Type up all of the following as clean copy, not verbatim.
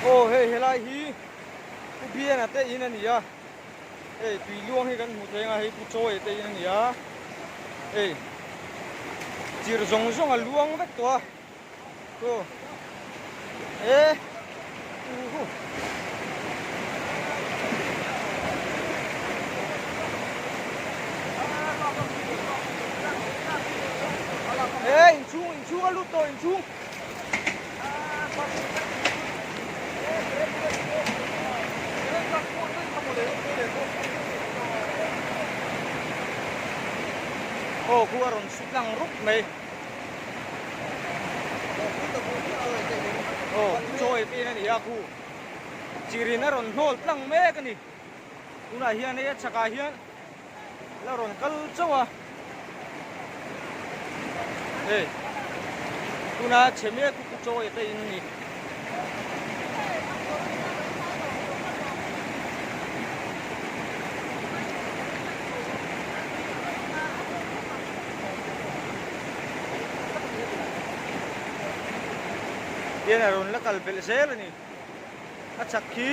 Aw hei helai hi Pu Biana te in a ni a, hei tui luang hi kan hmuh thei anga hei Pu Chawia te in a ni a, hei chir zawng zawng a luang vek tawh a, chu e uhu. E inchhung inchhung a lut tawh inchhung. Aw khu a rawn su tlang rup mai. Aw chaw ei pin a ni a khu chirin a rawn hnawl tlang mek a ni. Tunah hian hei a chhakah hian la rawn kal chauh a hei tuna chhe mek chu chaw te in ni hian a rawn la kal belh zel a ni a chak khi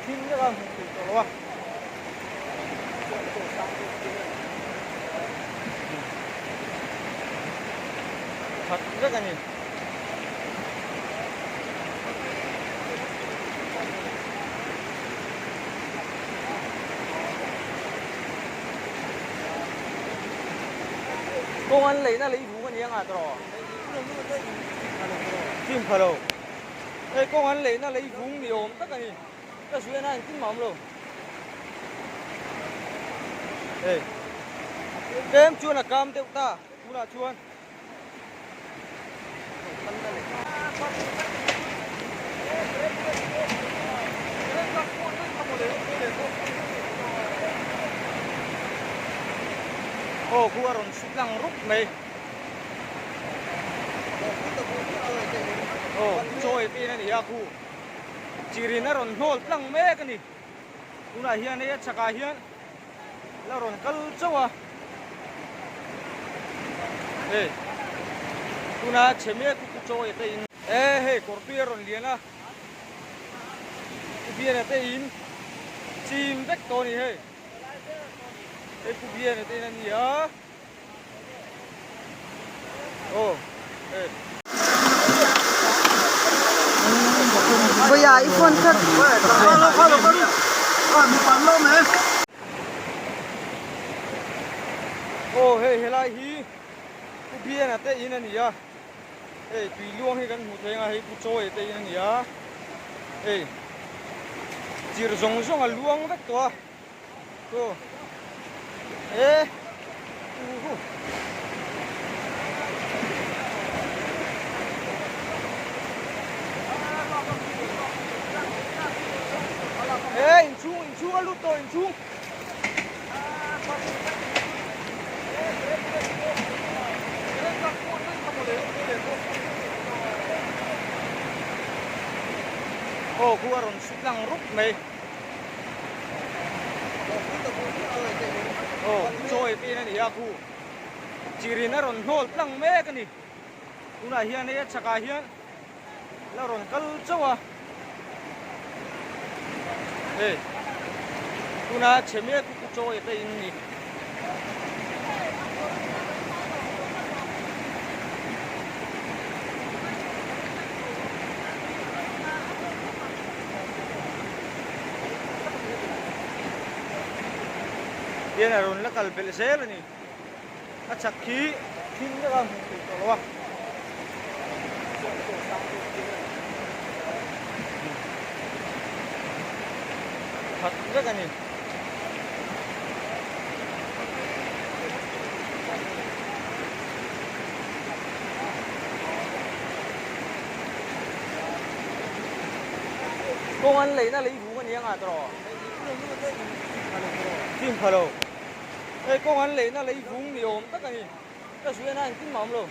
thim deuh a hmuh theih tawh lo a. Khat vek a ni. Kawng an leihna lei vung a ni ang a tawh. Chim pha lo. Hei kawng an leihna lei vung ni awm tak a ni. Ka zui a na engtin mah a awm lo. Hei tlem chuan a kam deuh ta tunah chuan. Aw khu a rawn su tlang rup mai. Aw chaw ei pin a ni a khu chirin a rawn hnawl tlang mek a ni tunah hian hei a chhakah hian la rawn kal chauh a hei tuna chhe mek chu chaw ei te in e hei kawr tui a rawn lian a pu biana te in chim vek tawh a ni hei hei pu biana te in a ni a. Vawiah i phone khat. Aw hei helai hi Pu Biana te in a ni a, hei tui luang hi kan hmuh thei anga hei Pu Chawia te in a ni a, hei chir zawng zawng a luang vek tawh a. Chu e uhu e inchhung inchhung a lut tawh inchhung Aw khu a rawn su tlang rup mai. Aw chaw ei pin a ni a khu chirin a rawn hnawl tlang mek a ni tunah hian hei a chhakah hian la rawn kal chauh a hei tuna chhe mek chu chaw ei te in ni. Hian a rawn la kal belh zel a ni. A chak khi thim deuh a hmuh theih tawh lo a. Khat vek a ni. Kawng an leihna lei vung a ni anga tawh chim pha lo hei kawng an leihna lei vung ni awm tak a ni ka zui a na engtin mah a awm lo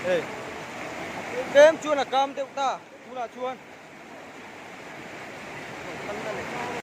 hei tlem chuan a kam deuh ta tunah chuan.